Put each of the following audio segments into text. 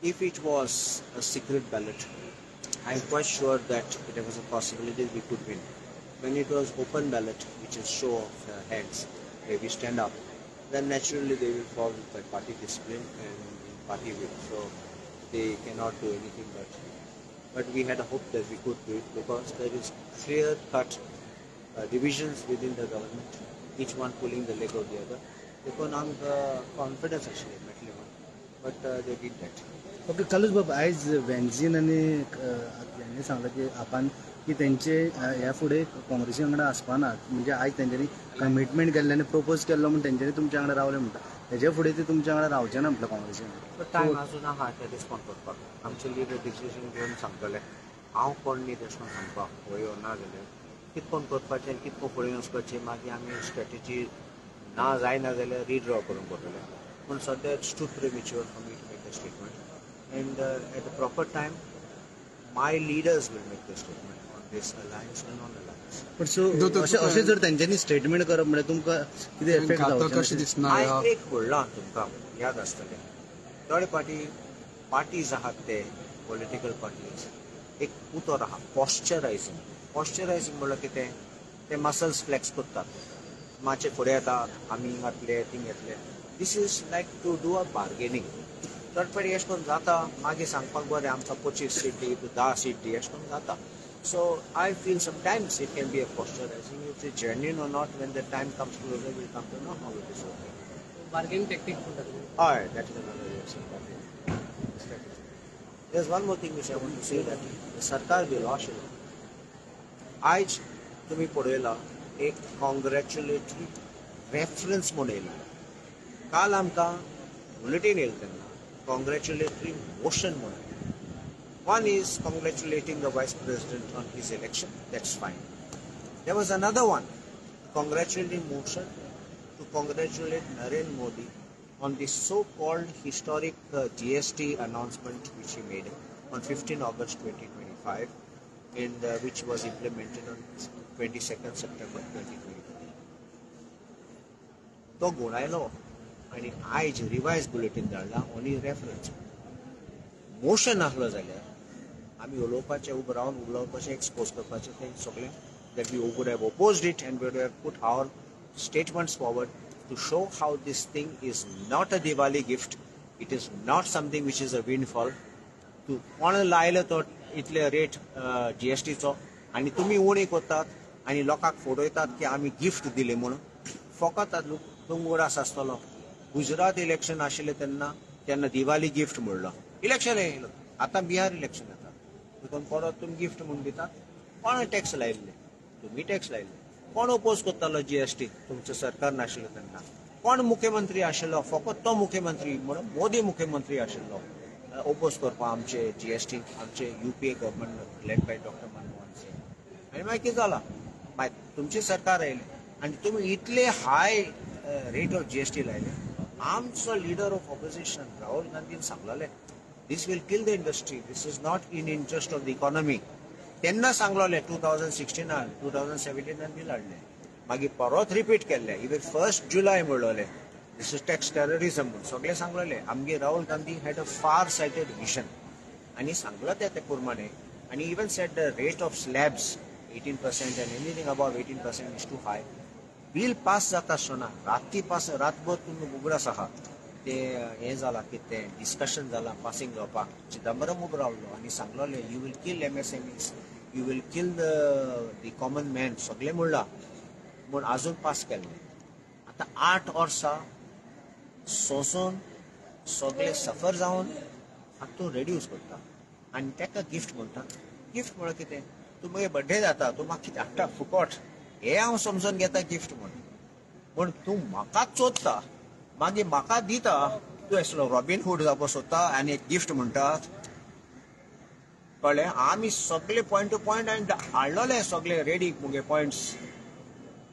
If it was a secret ballot, I am quite sure that there was a possibility we could win. When it was open ballot, which is show of hands, where we stand up, then naturally they will fall by party discipline and in party will. So they cannot do anything but we had a hope that we could do it because there is clear cut divisions within the government, each one pulling the leg of the other. देखून आमकां confidence आशिल्ले Medley म्हणून, but they did that. Okay Carlos बाब, आयज वेन्झीन आनी ह्यांनी सांगलां की आपण की तेंचे ह्या फुडें काँग्रेसी वांगडा आसपाना, म्हणजे आयज तेंच्यांनी कमिटमेंट केल्लें आनी प्रपोज केल्लो म्हूण तेंच्यांनी तुमच्या वांगडा रावले म्हणटा, तेज्या फुडें ते तुमच्या वांगडा रावचे ना म्हटलं काँग्रेसी वांगडा. टायम अजून आहा ते रिस्पॉन्ड करपाक. आमचे लिडर डिसिजन घेवन सांगतले, हांव कोण न्ही तेश कोण सांगपाक वयो ना जाल्यार कितकोण करपाचें आनी कितको फुडें वचपाचें. मागीर आमी स्ट्रेटजी ना जायना जाल्यार रिड्रॉ करूंक पडटलें. पूण सद्या it's too premature for me to make a statement and at the proper time my leaders will make the statement on this alliance or non alliance. पण सो अशें जर तेंच्यांनी स्टेटमेंट करप म्हळ्यार तुमकां कितें इफेक्ट जावचें? हांवें एक म्हणलां तुमकां याद आसतलें, थोडे पाटी पार्टीज आहात ते पॉलिटिकल पार्टीज, एक उतर आहा पॉश्चरायझींग. पॉश्चरायझींग म्हणल्यार कितें, ते मसल्स फ्लॅक्स करतात, मातशे फुडें येतात, आमी घातले थिंग घेतले. This is like to do a bargaining. चड फावटी अशें करून जाता, मागीर सांगपाक बरें आमकां 25 सीट दी, 10 सीट दी, अशें करून जाता. So I feel sometimes it can be a posturising. If it genuine or not, when the time comes closer will come to know how it is working. Bargaining tactic म्हणटा. हय, that is another way of bargaining strategy. There is one more thing which I want to say, that सरकार गेलो आशिल्लो. आयज तुमी पळयला एक कॉंग्रॅच्युलेटरी reference म्हूण येयला. काल आमकां बुलेटीन येयलें तेन्ना कॉंग्रॅच्युलेटरी मोशन म्हूण आयलें. One is congratulating the vice president on his election, that's fine. There was another one, congratulating motion to congratulate Narendra Modi on the so called historic GST announcement which he made on 15 August 2025 and which was implemented on 22nd September 2025. तो गुणायलो आनी आयज revise bulletin धाडला only reference. Motion आसलो जाल्यार आमी उलोवपाचें, उबो रावन उलोवपाचें, एक्सपोज करपाचें तें सगळें, that we would have opposed it and we would have put our statements forward to show how this thing is not a Diwali gift, it is not something which is a windfall. तूं कोण लायलो तो इतले rate जीएसटीचो आनी तुमी उणे करतात आनी लोकांक फटयतात की आमी गिफ्ट दिले म्हणून. फकत तुमकां उगडास आसतलो, गुजरात इलेक्शन आशिल्लें तेन्ना तेन्ना दिवाली गिफ्ट म्हणलो, इलेक्शन येयलो. आतां बिहार इलेक्शन येता, देखून परत तुमी गिफ्ट म्हूण दितात. कोण टॅक्स लायिल्ले? तुमी टॅक्स लायिल्ले. कोण ओपोज करतालो जीएसटी? तुमचें सरकार नाशिल्लें तेन्ना. कोण मुख्यमंत्री आशिल्लो? फकत तो मुख्यमंत्री म्हणून मोदी मुख्यमंत्री आशिल्लो ओपोज करपाक आमचे जीएसटी, आमचे UPA government led by doctor Manmohan Singh. आनी मागीर कितें जालां, मागीर तुमचें सरकार आयलें आनी तुमी इतले हाय रेट ऑफ जीएसटी लायले. आमचो लिडर ऑफ ऑपोजिशन राहुल गांधीन सांगलेलें, this will kill the industry, this is not in interest of the economy. तेन्ना सांगलोलें 2016 2017 बील हाडलें, मागीर परत रिपीट केल्लें, इवन 1 जुलय म्हणलोलें this is tax terrorism म्हूण सगळें सांगलोलें. आमगे Rahul Gandhi had a far sighted vision आनी सांगलो ते प्रमाणे. आनी even set the rate of slabs 18% and anything above 18% is too high. Bill pass जाता आसतना राती पास, रातभर तुमी उगडास आहा ते हें जालां की तें डिस्कशन जालां पासींग जावपाक. चिदंबरम उबो रावलो आनी सांगलोलें you will kill MSMEs, you will kill the common man, सगळें म्हणलां म्हूण आजून पास केल्लें. आतां 8 वर्सां सोंसून सगळे सफर जावन आतां तूं रेड्यूस करता आनी ताका गिफ्ट म्हणटा. गिफ्ट म्हळ्यार कितें? तूं म्हगे बड्डे जाता, तूं म्हाका कितें हाडटा फुकट, हें हांव समजून घेता गिफ्ट म्हूण. पूण तूं म्हाकाच चोरता, मागीर म्हाका दिता, तूं असलो रॉबिन हूड जावपाक सोदता आनी एक गिफ्ट म्हणटात. कळ्ळें? आमी सगळे पॉयंट टू पॉयंट आनी हाडलोले सगळे रेडी मुगे पॉयंट्स,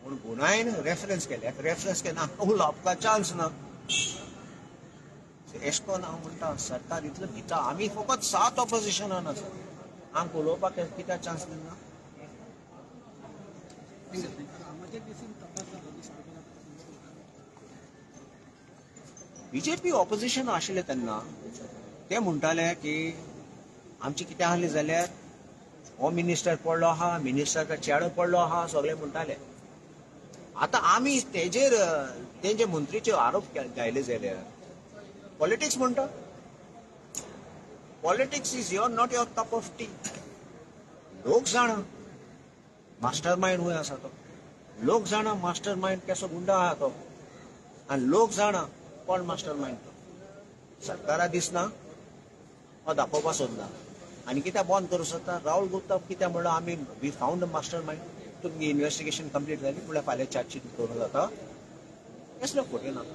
पूण गुणायन रेफरन्स केले. रेफरन्स केन्ना उलोवपाक चान्स ना. एश कोन हांव म्हणटा सरकार इतलो भिता, आमी फकत 7 ऑपोजिशनान आसा, आमकां उलोवपाक कित्याक चान्स दिना? बीजेपी ऑपोजिशन आशिल्लें तेन्ना ते म्हणटाले की आमची कितें आहली जाल्यार हो मिनिस्टर पडलो आहा, मिनिस्टराक चेडो पडलो आहा, सगळे म्हणटाले. आतां आमी तेजेर तेंचे मंत्रीचे आरोप घायले जाल्यार पॉलिटिक्स म्हणटा. Politics is your not your cup of tea. लोक जाणा मास्टर मायंड खंय आसा तो, लोक जाणा मास्टर मायंड कसो गुंडा आहा तो, आनी लोक जाणा कोण मास्टर मायंड तो. सरकारा दिसना हो दाखोवपा सोदना आनी कित्याक बंद करूं सोदता. राहुल गुप्ता कित्याक म्हणलो आमी we found a master mind, तुमची इन्वेस्टिगेशन कंप्लीट जाली म्हणल्यार फाल्यां चार्जशीट करूं जाता. कसलो फोटे नाका.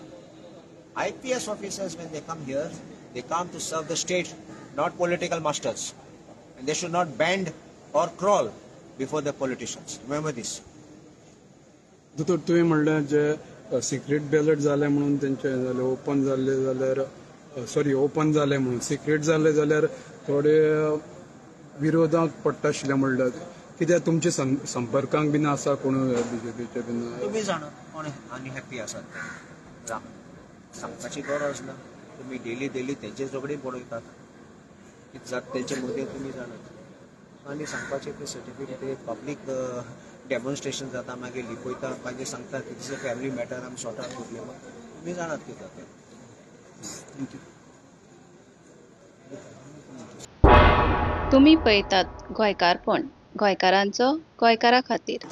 IPS officers when they come here they come to serve the state, not political masters, and they should not bend or crawl before the politicians. Remember this. दोतोर, तुवें म्हणलें जे सिक्रेट बॅलट जालें म्हणून तेंचें जालें, ओपन जाल्लें जाल्यार, सॉरी ओपन जालें म्हणून, सिक्रेट जालें जाल्यार थोडे विरोधाक पडटा आशिल्लें म्हणल्यार कित्याक तुमचे संपर्कांक बीन आसा कोण बीजेपीचे बीन? तुमी जाणा कोण अनहॅपी आसात ते, सांगपाची गरज ना. तुमी डेली डेली तेंचे झगडीं पळयतात, कितें जाता तेंचे मदीं तुमी जाणात. आनी सांगपाचें ते सर्टिफिकेट ते पब्लीक डेमॉन्स्ट्रेशन जाता, मागीर लिपयता, मागीर सांगता की this a family matter, आमी सॉर्ट आवट करतले. तुमी जाणात कितें जाता. Thank you. तुमी पळयतात गोंयकारपण, गोंयकारांचो गोंयकारा खातीर.